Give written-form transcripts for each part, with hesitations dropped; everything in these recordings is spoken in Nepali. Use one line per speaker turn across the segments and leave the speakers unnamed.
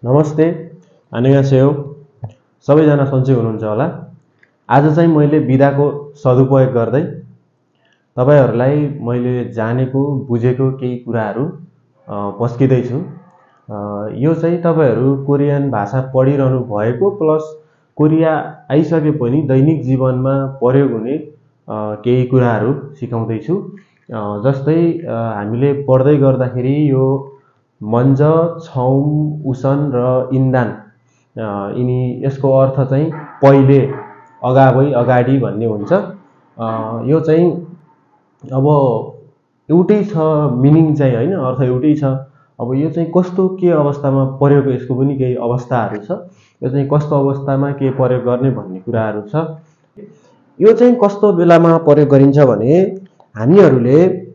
नमस्ते, 안녕하세요। सबैजना सन्चै हुनुहुन्छ होला। आज चाहिँ मैले बिदाको सदुपयोग गर्दै तपाईहरुलाई मैले जानेको बुझेको केही कुराहरू पस्किदै छु। यो चाहिँ तपाईहरु कोरियन भाषा पढिरहनु भएको प्लस कोरिया आइसके पनि दैनिक जीवनमा प्रयोग हुने केही कुराहरू सिकाउँदै छु। जस्तै हामीले पढ्दै गर्दाखेरि यो मन्ज, छौम, उसन र इन्दान यिनी यसको अर्थ चाहिँ पहिले, अगावै, अगाडि भन्ने हुन्छ। यो चाहिँ अब एउटै छ, मिनिङ चाहिँ हैन, अर्थ एउटै छ। अब यो चाहिँ कस्तो के अवस्थामा प्रयोग, यसको पनि केही अवस्थाहरू छ। यो चाहिँ कस्तो अवस्थामा के प्रयोग गर्ने भन्ने कुराहरू छ। यो चाहिँ कस्तो बेलामा प्रयोग गरिन्छ भने हामीहरूले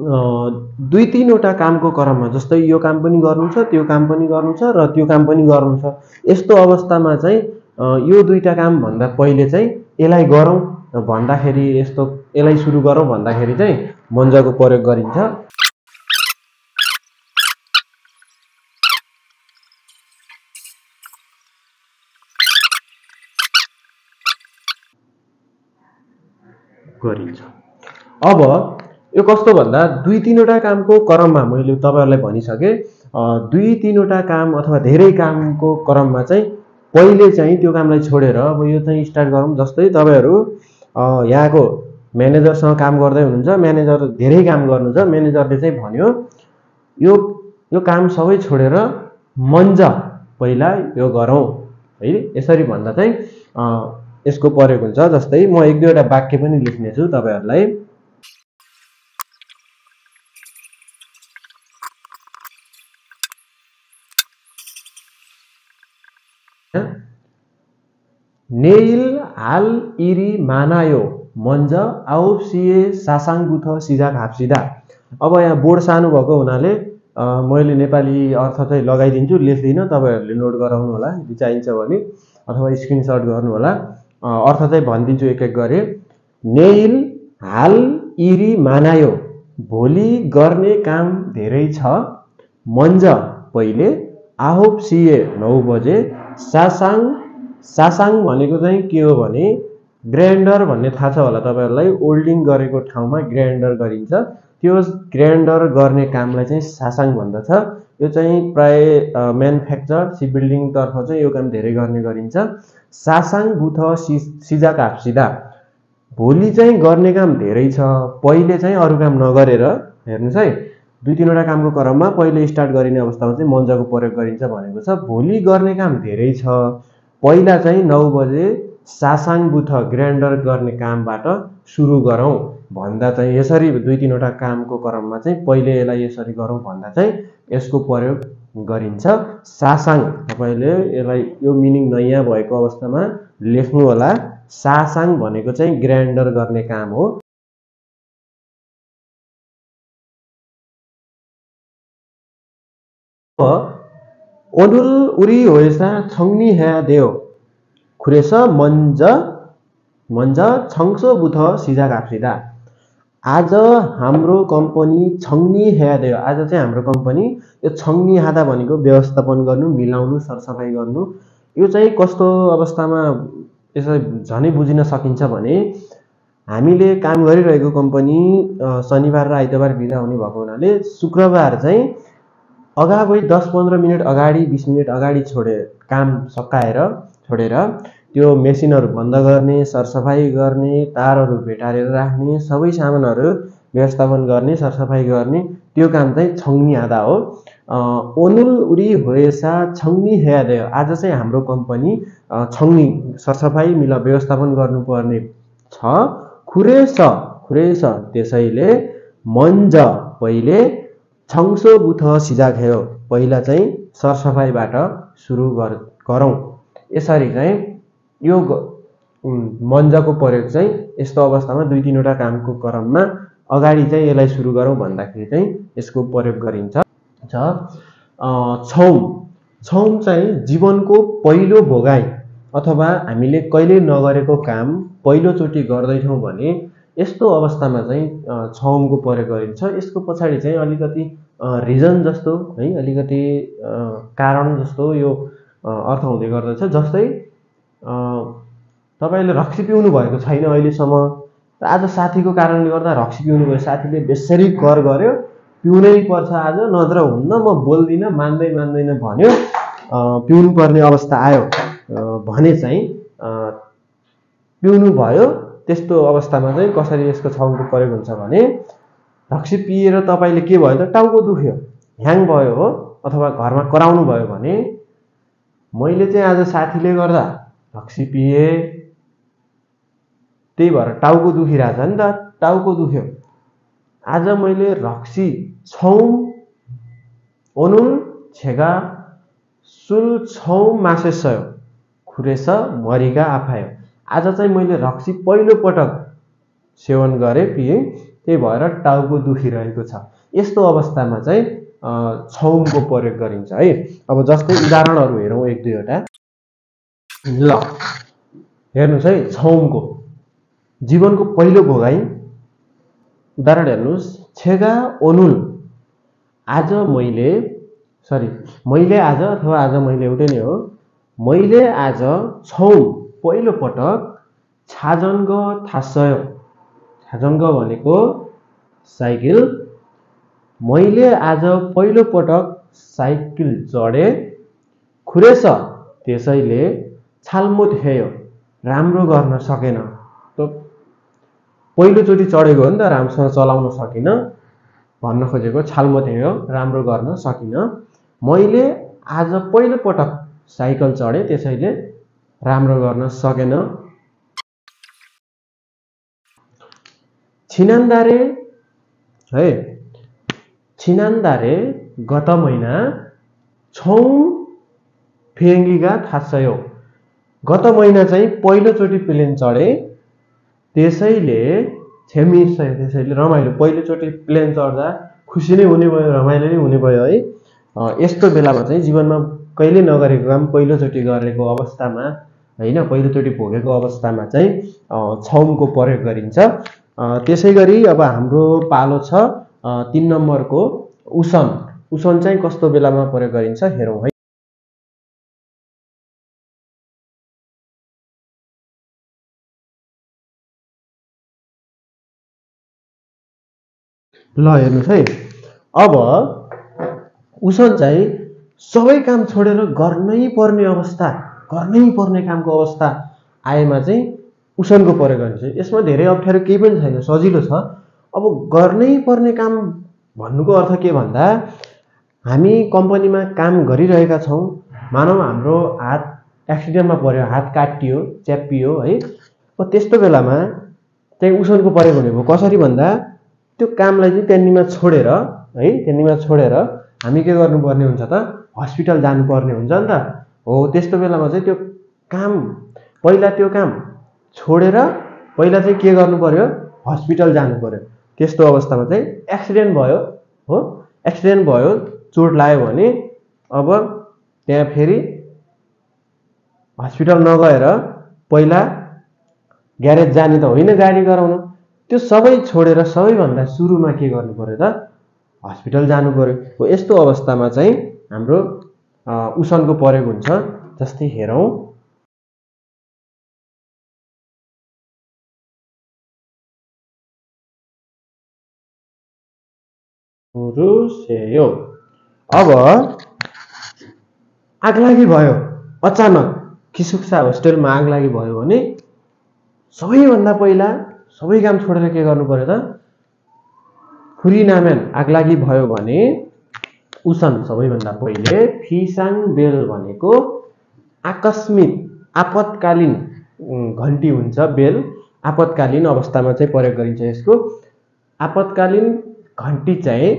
दुई तीनवटा कामको क्रममा, जस्तै यो काम पनि गर्नु छ, त्यो काम पनि गर्नु छ र त्यो काम पनि गर्नु छ, यस्तो अवस्थामा चाहिँ यो दुईटा काम भन्दा पहिले चाहिँ यसलाई गरौँ भन्दाखेरि, यस्तो यसलाई सुरु गरौँ भन्दाखेरि चाहिँ मन्जको प्रयोग गरिन्छ। अब यो कस्तो भन्दा दुई तीनवटा कामको क्रममा मैले तपाईहरुलाई भनिसके, दुई तीनवटा काम अथवा धेरै कामको क्रममा चाहिँ पहिले चाहिँ त्यो कामलाई छोडेर अब यो चाहिँ स्टार्ट गरौँ। जस्तै तपाईहरु यहाँको म्यानेजरसँग काम गर्दै हुनुहुन्छ, म्यानेजर धेरै काम गर्नु छ, म्यानेजरले चाहिँ भन्यो यो काम सबै छोडेर मन्ज पहिला यो गरौँ है, यसरी भन्दा चाहिँ यसको प्रयोग हुन्छ। जस्तै म एक दुईवटा वाक्य पनि लेख्ने छु तपाईहरुलाई। ने일 हाल इरी मानायो मन्ज आउसिए सासाङबुथ सिजाक हाप्सिदा। अब यहाँ बोर्ड सानो भएको हुनाले मैले नेपाली अर्थ चाहिँ लगाइदिन्छु, लेख्दिनँ, तपाईहरुले नोट गराउनु होला यदि चाहिन्छ भने, अथवा स्क्रिनशट गर्नु होला। अर्थ चाहिँ भनिदिन्छु एक एक गरी। ने일 हाल इरी मानायो, भोलि गर्ने काम धेरै छ, मन्ज पहिले, आहोप सिए 9 बजे, सासाङ भनेको चाहिँ के हो भने ग्राइन्डर भन्ने थाहा छ होला तपाईहरुलाई। ओल्डिङ गरेको ठाउँमा ग्राइन्डर गरिन्छ, त्यो ग्राइन्डर गर्ने कामलाई चाहिँ सासाङ भन्दछ। यो चाहिँ प्राय म्यानुफ्याक्चर सी बिल्डिङ तर्फ चाहिँ यो काम धेरै गर्ने गरिन्छ। सासाङ बुथ सिजाक हाप्सिदा, भोलि चाहिँ गर्ने काम धेरै छ, पहिले चाहिँ अरु काम नगरेर, हेर्नुस् है, दुई तीनवटा कामको क्रममा पहिले स्टार्ट गरिने अवस्थामा चाहिँ मन्जको प्रयोग गरिन्छ भनेको छ। भोलि गर्ने काम धेरै छ, पहिला चाहिँ 9 बजे सासाङ बुथ ग्राइन्डर गर्ने कामबाट सुरु गरौँ भन्दा चाहिँ यसरी दुई तीनवटा कामको क्रममा चाहिँ पहिले यसलाई यसरी गरौँ भन्दा चाहिँ यसको प्रयोग गरिन्छ। सासाङ तपाईले यसलाई यो मिनिङ नयाँ भएको अवस्थामा लेख्नु होला। सासाङ भनेको चाहिँ ग्राइन्डर गर्ने काम हो। ओनुल उरी होएसा छङ्नी ह्या देव खुरेस मन्ज छङ्सो बुथ सिजा काप्सिदा। आज हाम्रो कम्पनी छङ्नी ह्या देव, आज चाहिँ हाम्रो कम्पनी यो छङ्नी हादा भनेको व्यवस्थापन गर्नु, मिलाउनु, सरसफाई गर्नु। यो चाहिँ कस्तो अवस्थामा यसलाई झनै बुझिन सकिन्छ भने हामीले काम गरिरहेको कम्पनी शनिबार र आइतबार बिदा हुने भएको हुनाले शुक्रबार चाहिँ अगावै 10-15 मिनेट अगाडि, 20 मिनेट अगाडि काम सकाएर छोडेर त्यो मेसिनहरु बन्द गर्ने, सरसफाई गर्ने, तारहरु भेटारेर राख्ने, सबै सामानहरु व्यवस्थापन गर्ने, सरसफाई गर्ने, त्यो काम चाहिँ छङ्नी हादा हो। ओनुल उरी होएसा छङ्नी ह्यादे, आज चाहिँ हाम्रो कम्पनी छङ्नी सरसफाई मिला व्यवस्थापन गर्नुपर्ने छ। खुरेस त्यसैले मन्ज पहिले, छङ्सो बुथ सिजाक हेयो, पहिला चाहिँ सरसफाईबाट सुरु गरौँ। यसरी चाहिँ यो मन्जको प्रयोग चाहिँ यस्तो अवस्थामा दुई तीनवटा कामको क्रममा अगाडि चाहिँ यसलाई सुरु गरौँ भन्दाखेरि चाहिँ यसको प्रयोग गरिन्छ। छौम चाहिँ जीवनको पहिलो भोगाई अथवा हामीले कहिले नगरेको काम पहिलोचोटि गर्दैछौँ भने यस्तो अवस्थामा चाहिँ छौमको प्रयोग गरिन्छ। यसको पछाडि चाहिँ अलिकति रिजन जस्तो है, अलिकति कारण जस्तो यो अर्थ हुँदै गर्दछ। जस्तै तपाईले रक्सी पिउनु भएको छैन अहिलेसम्म र आज साथीको कारणले गर्दा रक्सी पिउनु भयो, साथीले बेसरी कर गर्यो, पिउनै पर्छ आज नत्र हुन्न, म बोल्दिनँ, मान्दैन भन्यो, पिउनु पर्ने अवस्था आयो भने चाहिँ पिउनु भयो। त्यस्तो अवस्थामा चाहिँ कसरी यसको छौमको प्रयोग हुन्छ भने रक्सी पिएर तपाईले के भयो त टाउको दुख्यो, ह्याङ भयो हो, अथवा घरमा कराउनु भयो भने मैले चाहिँ आज साथीले गर्दा रक्सी पिए, त्यही भएर टाउको दुखिरहेछ नि त, टाउको दुख्यो। आज मैले रक्सी छौम ओनुल छेगा सुल छौम मासेसयो खुरेस मरिका आफायो। आज चाहिँ मैले रक्सी पहिलो पटक सेवन गरे, पिए, त्यही भएर टाउको दुखिरहेको छ। यस्तो अवस्थामा चाहिँ छौमको प्रयोग गरिन्छ है। अब जस्तै उदाहरणहरू हेरौँ एक दुईवटा। ल हेर्नुस् है, छौमको जीवनको पहिलो भोगाई उदाहरण हेर्नुस्। छेगा ओनुल आज मैले आज अथवा आज मैले एउटै नै हो। मैले आज छौम पहिलो पटक छाजङ्ग थासयो। छाजङ्ग भनेको साइकल। मैले आज पहिलो पटक साइकल चढे, खुरेस त्यसैले छालमुट हेयो राम्रो गर्न सकेन। त पहिलोचोटि चढेको हो नि त, राम्रोसँग चलाउन सकिन भन्न खोजेको, छालमुट हेयो राम्रो गर्न सकिन। मैले आज पहिलो पटक साइकल चढे, त्यसैले राम्रो गर्न सकेन। छिनान्दारे है, छिनान्दारे गत महिना छौम फेङ्गिगा थासयो। गत महिना चाहिँ पहिलोचोटि प्लेन चढे, त्यसैले छेमिसयो, त्यसैले रमाइलो, पहिलोचोटि प्लेन चढ्दा खुसी नै हुने भयो, रमाइलो नै हुने भयो है। यस्तो बेलामा चाहिँ जीवनमा कहिले नगरेको काम पहिलोचोटि गरेको अवस्थामा हैन, पहिलोचोटि भोगेको अवस्थामा चाहिँ छौमको प्रयोग गरिन्छ। त्यसै गरी अब हाम्रो पालो छ 3 नम्बरको उसन। उसन चाहिँ कस्तो बेलामा प्रयोग गरिन्छ हेरौँ है। ल हेर्नुस् है, अब उसन चाहिँ सबै काम छोडेर गर्नै पर्ने अवस्था, गर्नै पर्ने कामको अवस्था आएमा चाहिँ उसनको प्रयोग गरिन्छ। यसमा धेरै अप्ठ्यारो केही पनि छैन, सजिलो छ। अब गर्नै पर्ने काम भन्नुको अर्थ के भन्दा हामी कम्पनीमा काम गरिरहेका छौँ, मानौ हाम्रो हात एक्सिडेन्टमा पर्यो, हात काटियो, च्याप्पियो है, त्यस्तो बेलामा चाहिँ उसनको प्रयोग हुने भयो। कसरी भन्दा त्यो कामलाई चाहिँ त्यहाँनिर छोडेर है, त्यहाँनिर छोडेर हामी के गर्नुपर्ने हुन्छ त, हस्पिटल जानुपर्ने हुन्छ नि त हो। त्यस्तो बेलामा चाहिँ त्यो काम त्यो काम छोडेर पहिला चाहिँ के गर्नु पर्यो, हस्पिटल जानु पर्यो। त्यस्तो अवस्थामा चाहिँ एक्सिडेन्ट भयो हो, एक्सिडेन्ट भयो, चोट लाग्यो भने अब त्यहाँ फेरि हस्पिटल नगएर पहिला ग्यारेज जाने त होइन गाडी गराउन, त्यो सबै छोडेर सबैभन्दा सुरुमा के गर्नु पर्यो त, हस्पिटल जानु पर्यो हो। यस्तो अवस्थामा चाहिँ हाम्रो उसनको प्रयोग हुन्छ। जस्तै हेरौँ, अब आगलागी भयो अचानक, किसुक्सा होस्टेलमा आगलागी भयो भने सबैभन्दा पहिला सबै काम छोडेर के गर्नु पर्यो त, खुरी नामेन आगलागी भयो भने उसन सबैभन्दा पहिले फिसाङ बेल भनेको आकस्मिक आपतकालीन घन्टी हुन्छ। बेल आपतकालीन अवस्थामा चाहिँ प्रयोग गरिन्छ यसको। आपतकालीन घन्टी चाहिँ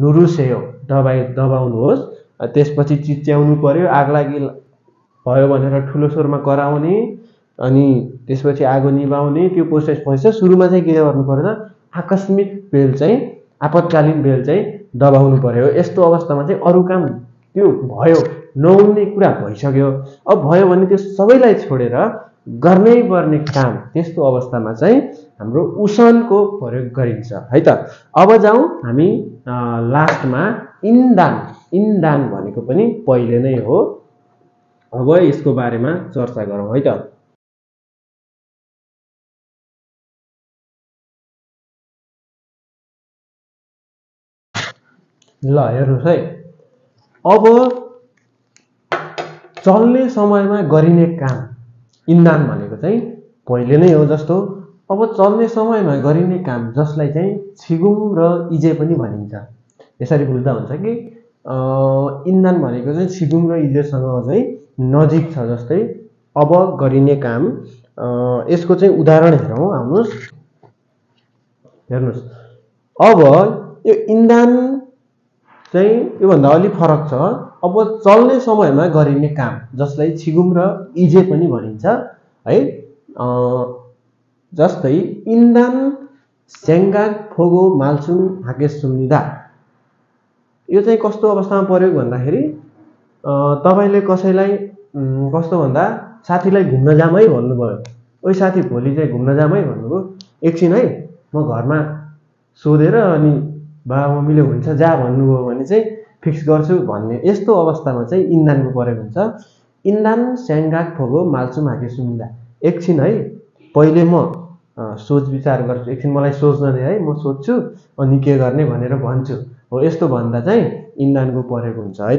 नुरुसेयो, दबाउनुहोस्। त्यसपछि चिच्याउनु पर्यो, आगलागी भयो भनेर ठुलो स्वरमा कराउने, अनि त्यसपछि आगो निभाउने, त्यो प्रोसेस सुरुमा चाहिँ के गर्नु पर्यो त, आकस्मिक बेल चाहिँ, आपतकालीन बेल चाहिँ दबाउनु पर्यो। यस्तो अवस्थामा चाहिँ अरू काम त्यो भयो, नहुने कुरा भइसक्यो, अब भयो भने त्यो सबैलाई छोडेर गर्नै पर्ने काम, त्यस्तो अवस्थामा चाहिँ हाम्रो उसनको प्रयोग गरिन्छ है त। अब जाउँ हामी लास्टमा इन्दान भनेको पनि पहिले नै हो। अब यसको बारेमा चर्चा गरौँ है त। ल हेर्नुहोस् है, अब चल्ने समयमा गरिने काम इन्धन भनेको चाहिँ पहिले नै हो जस्तो। अब चल्ने समयमा गरिने काम जसलाई चाहिँ छिगुम र इजे पनि भनिन्छ। यसरी बुझ्दा हुन्छ कि इन्धन भनेको चाहिँ छिगुम र इजेसँग चाहिँ नजिक छ। जस्तै अब गरिने काम, यसको चाहिँ उदाहरण हेरौँ। हेर्नुहोस् अब यो इन्धन चाहिँ योभन्दा अलिक फरक छ। अब चल्ने समयमा गरिने काम जसलाई छिगुम र इजे पनि भनिन्छ है। जस्तै इन्धन स्याङ्गाक फोगो माल्सुङ हाके सुम्निदा, यो चाहिँ कस्तो अवस्थामा प्रयोग भन्दाखेरि तपाईले कसैलाई कस्तो भन्दा साथीलाई घुम्न जाम है भन्नुभयो। ओइ साथी भोलि चाहिँ घुम्न जाम है भन्नुभयो। एकछिन है म घरमा सोधेर अनि बाबा मम्मीले हुन्छ जा भन्नुभयो भने चाहिँ फिक्स गर्छु भन्ने, यस्तो अवस्थामा चाहिँ इन्धनको प्रयोग हुन्छ। इन्धन स्याङ्गाक फोगो माल्सुङ हाके सुम्निदा, एकछिन है पहिले म सोच विचार गर्छु, एकछिन मलाई सोच्न दे है, म सोध्छु अनि के गर्ने भनेर भन्छु हो। यस्तो भन्दा चाहिँ इन्धनको प्रयोग हुन्छ है।